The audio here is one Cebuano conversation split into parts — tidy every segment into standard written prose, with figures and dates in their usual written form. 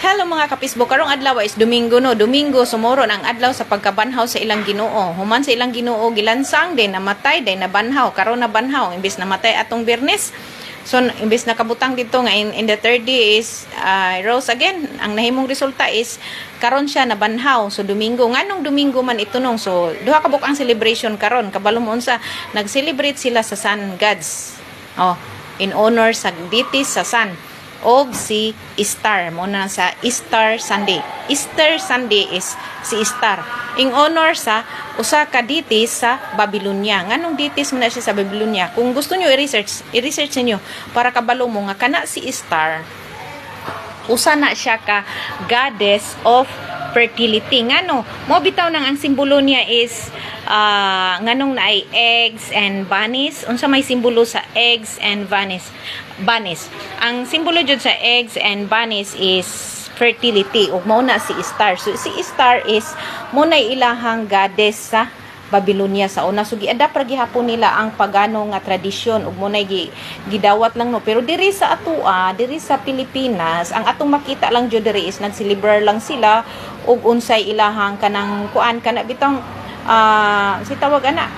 Hello, mga kapisbo, karong adlaw is Domingo, no. Domingo, sumuro ang adlaw sa pagkabanhaw sa ilang Ginoo. Human sa ilang Ginoo gilansang, day namatay, day nabanhaw, karon nabanhaw imbes namatay atong Biyernes. So imbes nakabutang dito nga in the third day is rose again. Ang nahimong resulta is karon siya nabanhaw. So Domingo, nganong Domingo man ito nong? So duha ka buok ang celebration karon. Kabalo mo unsa? Nag-celebrate sila sa sun gods. Oh, in honor sa deities sa sun og si Star mo na sa Easter Sunday. Easter Sunday is si Star in honor sa usa ka deities sa Babylonia. Nganong deities mo na siya sa Babylonia? Kung gusto niyo i-research, i-research niyo para kabalo mo nga kana si Star, usa na siya ka goddess of fertility. Ngano mo bitaw nang ang simbolo niya is nganong naay eggs and bunnies? Unsa may simbolo sa eggs and bunnies? Bunnies, ang simbolo jud sa eggs and bunnies is fertility, ug mao na si Star. So si Star is mo na ilahang goddess sa Babylonia sa una. So gi-adapt ra gihapon nila ang pagano nga tradisyon ug mo na gidawat lang, no. Pero diri sa atoa, diri sa Pilipinas, ang atong makita lang jud diri is nagcelebrar lang sila og unsay ilahang kanang kuan, kana bitong si tawag ana,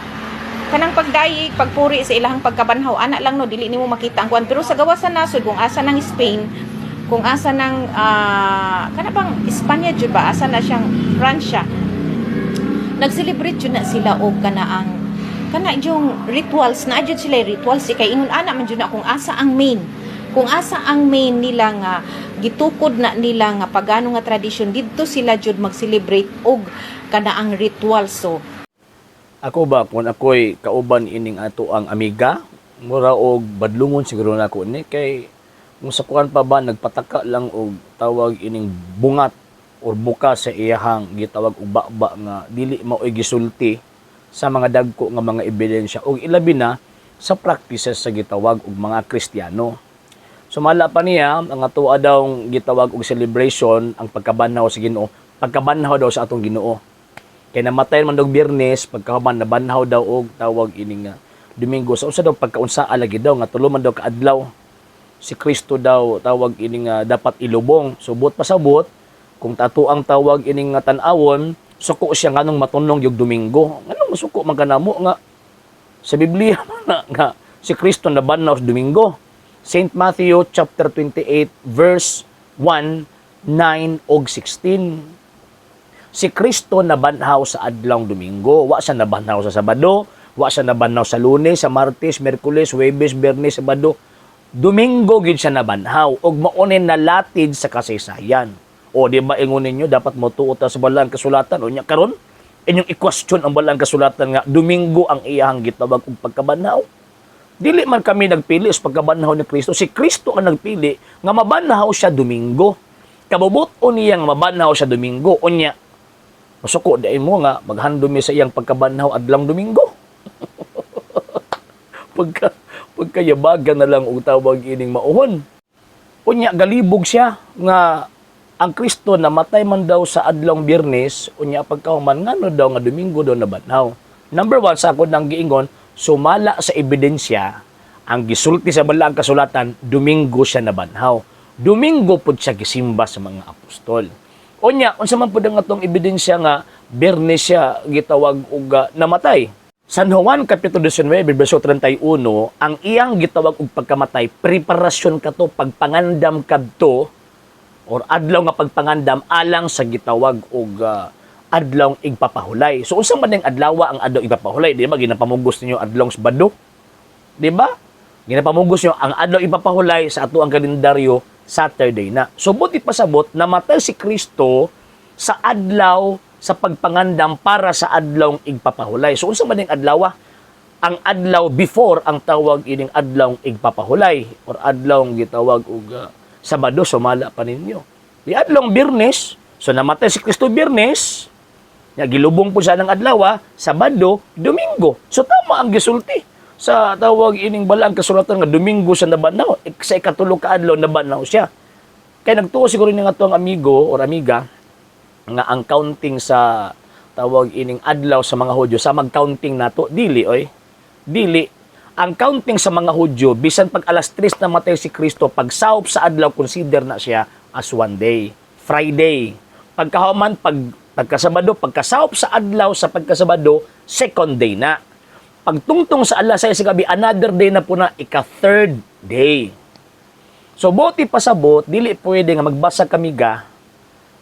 kanang pagdayeg, pagpuri sa ilahang pagkabanhaw, ana lang, no. Dili nimo makita ang kuan. Pero sa gawas sa nasod, kung asa ng Spain, kung asa ng kana bang Espanya jud ba, asa na siyang Francia, nag-celebrate jud na sila og kana ang kana yung rituals na jud sila, rituals kay ingon ana man jud na kung asa ang main nila nga gitukod na nila nga pagano nga tradisyon, didto sila jud mag-celebrate og kana ang ritual. So Ako ba, kung ako'y kauban ining ato ang amiga, mura og badlungon siguro na ako ni, kay kung sa kuan pa ba, nagpataka lang og tawag ining bungat or buka sa iyahang gitawag og baba nga dili maoy gisulti sa mga dagko nga mga ebidensya og ilabi na sa practices sa gitawag og mga Kristiyano. Sumala pa niya, ang atoa daw gitawag og celebration ang pagkabanhaw sa Ginoo, pagkabanhaw daw sa atong Ginoo. Kay namatay man daw Biyernes, pagkahuman nabanhaw daw og tawag ining nga Domingo. Sa usa daw pagkaunsa lagi daw nga 3 man daw kaadlaw si Kristo daw tawag ining nga dapat ilubong. So buot pasabot, kung tato ang tawag ining nga tan-awon, suko siya nganong matunong yung Domingo. Nganong masuko man kanamo nga sa Biblia man na nga si Kristo nabanhaw sa Domingo? St. Matthew chapter 28 verse 1, 9 ug 16. Si Kristo nabanhaw sa adlawng Domingo. Wa siya nabanhaw sa Sabado, wa siya nabanhaw sa Lunes, sa Martes, Miyerkules, Huwebes, Biyernes, Sabado. Domingo gid siya nabanhaw ug mao ni nalatid sa kasaysayan. O di ba ingon ninyo dapat motuo ta sa balaan kasulatan? O nya karon inyong i-question ang balaan kasulatan nga Domingo ang iyahang gitawag og pagkabanhaw. Dili man kami nagpili sa pagkabanhaw ni Kristo. Si Kristo ang nagpili nga mabanhaw siya Domingo. Kabubut-on niya nga mabanhaw siya Domingo. Unya, masuko diay mo nga maghandom mi sa iyang pagkabanhaw adlawng Domingo? Pagkayabagan na lang og tawag ining mauhon. Unya galibog siya nga ang Kristo namatay man daw sa adlawng Biyernes, unya pagkahuman ngano daw nga Domingo daw nabanhaw? Number one, sa ako nang giingon, sumala sa ebidensya, ang gisulti sa balaang kasulatan, Domingo siya nabanhaw. Domingo pud siya gisimba sa mga apostol. Unya, unsa man pud ang atong ebidensya nga Biyernes siya gitawag og namatay? San Juan Kapitulo 19 verso 31, ang iyang gitawag og pagkamatay, preparasyon kato, pagpangandam kadto or adlaw nga pagpangandam alang sa gitawag og adlaw igpapahulay. So unsa man ning adlaw ang adlaw igpapahulay? Di ba ginapamugos ninyo adlawng Sabado? Di ba? Ginapamugos niyo ang adlaw ipapahulay sa ato ang kalendaryo, Saturday na. So buot pasabot, namatay si Kristo sa adlaw sa pagpangandam para sa adlaw igpapahulay. So unsa man ning adlaw? Ang adlaw before ang tawag ining adlaw igpapahulay or adlaw gitawag og Sabado, sumala pa ninyo. Di adlawng Biyernes, so namatay si Kristo Biyernes, nya gilubong po siya ng adlaw, Sabado, Domingo. So tama ang gisulti sa tawag ining balaang kasulatan nga Domingo siya nabanhaw. Sa 3 ka adlaw nabanhaw siya. Kaya nagtuo siguro ni nga ang amigo or amiga nga ang counting sa tawag ining adlaw sa mga Hudyo sa mag-counting nato. Dili oy. Dili. Ang counting sa mga Hudyo, bisan pag alas 3 namatay si Kristo, pag saop sa adlaw, consider na siya as one day. Friday. Pagkahuman pagkasabado, pagkasawop sa adlaw sa pagkasabado, second day na. Pagtungtong sa alas 6 sa gabi, another day na po na, ika third day. So buot ipasabot, dili pwede nga magbasa kami ga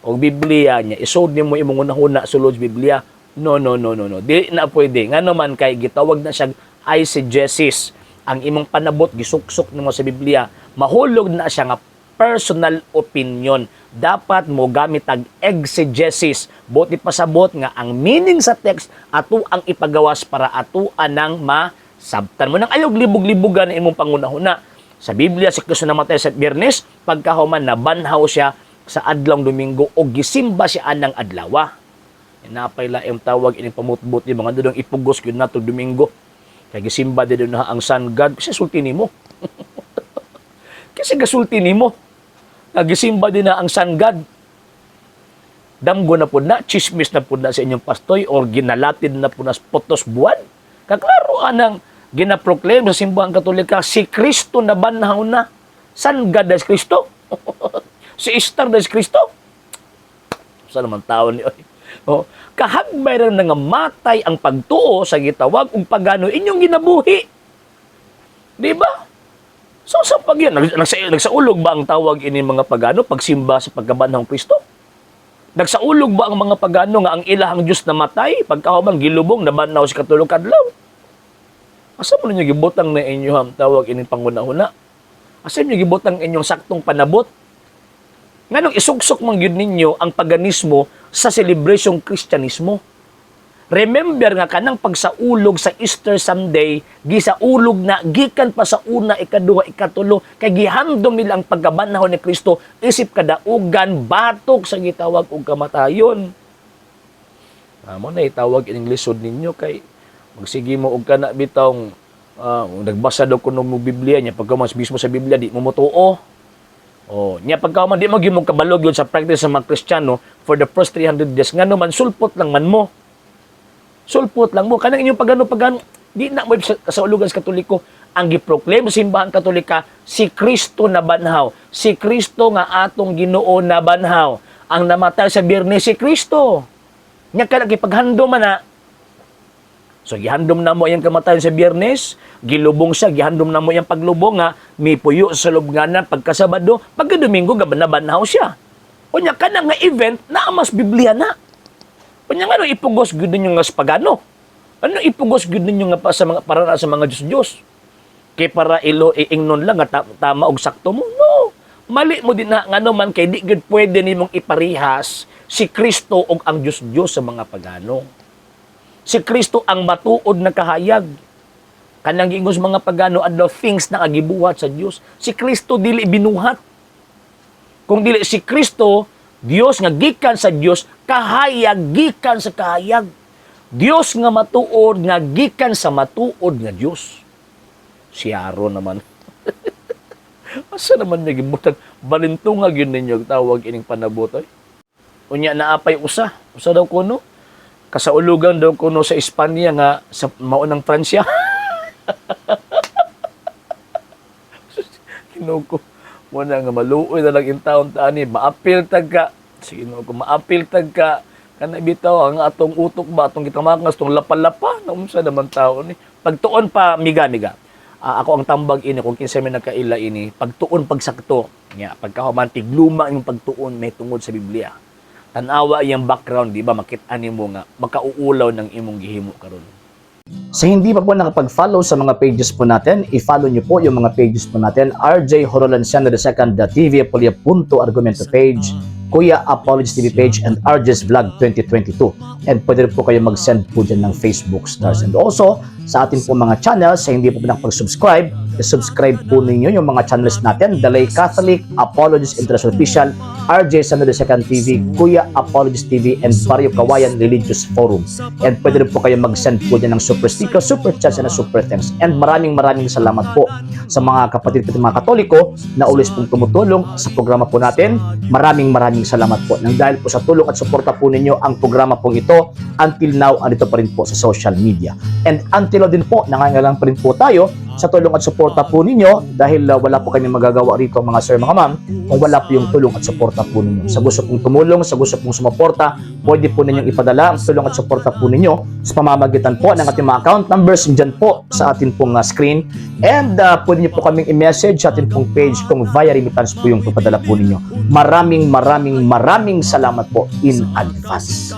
og Biblia niya, isod nimo imong hunahuna sulod sa Biblia. No, no, no, no, no. Dili na pwede. Ngano man kay gitawag na siya eisegesis. Ang imong panabot gisuksok nimo sa Biblia, mahulog na siya nga personal opinion. Dapat mo gamit ang exegesis. Buot ipasabot nga ang meaning sa text ato ang ipagawas para ato anang masabtan mo. Nang ayog libog-libogan ang imong pangunahuna. Sa Biblia, si Kristo namatay sa Biyernes, pagkahuman nabanhaw siya sa adlawng Domingo o gisimba siya anang adlawa. Napay laing tawag ining pamutbot ni mga dudong ipugos gyud nato Domingo. Kay gisimba dito na ang sun god kasi sulti nimo. Kasi gasulti nimo. Nga gisimba din na ang sun god. Damgo na pud na, chismis na pud na sa inyong pastoy or ginalatid na pud na sa putos buwan. Kaklaro anang ginaproklaim sa Simbahang Katolika, si Kristo na banhaw na. Sun God is Kristo. Si Star is Kristo. Sa naman tao ni oy. Oh, kahagbay ra nga matay ang pagtuo sa gitawag og pagano inyong ginabuhi. Di ba? So sa pag yan, nagsaulog ba ang tawag ini mga pagano pagsimba sa pagkabanhang Kristo? Nagsaulog ba ang mga pagano nga ang ilahang Diyos namatay pagkahuman gilubong, nabanhaw sa katulong kadlaw? Asa mo ninyo gibutang na inyong tawag ining pangunahuna? Asa ninyo gibutang inyong saktong panabot? Nganong isuksok man gyud ninyo ang paganismo sa selebrasyong Kristyanismo? Remember nga kanang pagsaulog sa Easter Sunday, gisaulog na gikan pa sa una, ikaduha, ikatulo, kay gihandom nila ang pagkabanhaw ni Kristo isip kadaugan batok sa gitawag og kamatayon. Amo na itawag ining lisod ninyo kay magsige mo og kana bitawng nagbasa daw kuno mo Biblia niya, pagka mas mismo sa Biblia di mo motuo. Oh, nya pagka man di mo gyud mo kabalo gyud sa practice sa mga Kristiyano for the first 300 days, ngano man sulpot lang man mo. Sulpot lang mo kanang inyong pagano pagano di na mo kasaulugan sa Katoliko. Ang giproclaim sa Simbahan Katolika, si Kristo na banhaw, si Kristo nga atong Ginoo na banhaw. Ang namatay sa Biyernes si Kristo. Nya kanang gipaghandom man na. So gihandom na mo iyang kamatayon sa Biyernes, gilubong siya, gihandom na mo iyang paglubong nga mipuyo sa lubnganan pagkasabado, pagka Domingo nabanhaw siya. Unya kana nga event na mas Biblia na. Unya nga ipugos gyud ninyo nga sa pagano? Ano ipugos gyud ninyo nga pa sa mga para na sa mga Diyos-Diyos? Kay para ilo iingnon lang nga tama og sakto mo? No. Mali mo din na, ngano man kay di gyud pwede nimong iparihas si Kristo og ang Diyos-Diyos sa mga pagano. Si Kristo ang matuod na kahayag. Kanang giingon sa mga pagano adlaw things na gibuhat sa Dios. Si Kristo dili binuhat. Kung dili si Kristo, Dios nga gikan sa Dios, kahayag gikan sa kahayag. Dios nga matuod nga gikan sa matuod nga Dios. Si Aaron naman. Asa naman niya gibutang balintunga gyud ninyo ang tawag ining panabutoy. Unya naapay usa, usa daw kuno. Kasaulugan daw kuno sa Espanya nga sa maunang Pransya. Ginoo ko, mo na nga maluoy na lang in taon taani, maapil tag ka. Sige, Ginoo ko, maapil tag ka. Kana bitaw ang atong utok ba, atong gitamakas tong lapa-lapa, naunsa naman tao ni. Pagtuon pa miga miga. Ah, ako ang tambag ini kung kinsa may nakaila ini, pagtuon pagsakto. Nya pagkahuman tigluma yung pagtuon may tungod sa Biblia. Tan-awa iyang background, di ba, makit-an nimo nga makauulaw ng imong gihimo karon. Sa hindi pa po nakapag-follow sa mga pages po natin, i-follow niyo po yung mga pages po natin. RJ Horolanciano II, The TV Apolia Punto Argumento page, Kuya Apologies TV page, and RJ's Vlog 2022. And pwede rin po kayo mag-send po dyan ng Facebook stars. And also, sa atin po mga channels, sa hindi po nakapag-subscribe, i-subscribe po ninyo yung mga channels natin, The Lay Catholic, Apologies International Official, RJ Sano II TV, Kuya Apologies TV, and Barrio Kawayan Religious Forum. And pwede rin po kayo mag-send po dyan ng super sticker, super chats, and super thanks. And maraming maraming salamat po sa mga kapatid ko mga Katoliko na always pong tumutulong sa programa po natin. Maraming maraming salamat po. Nang dahil po sa tulong at suporta po ninyo ang programa pong ito, until now, andito pa rin po sa social media. And until now din po, nangangailangan pa rin po tayo sa tulong at suporta suporta po ninyo dahil wala po kami magagawa rito, mga sir, mga ma'am, kung wala po yung tulong at suporta po ninyo. Sa gusto pong tumulong, sa gusto pong sumuporta, pwede po ninyong ipadala ang tulong at suporta po ninyo sa pamamagitan po ng ating mga account numbers dyan po sa atin pong screen. And pwede niyo po kaming i-message sa atin pong page kung via remittance po yung papadala po ninyo. Maraming maraming maraming salamat po in advance.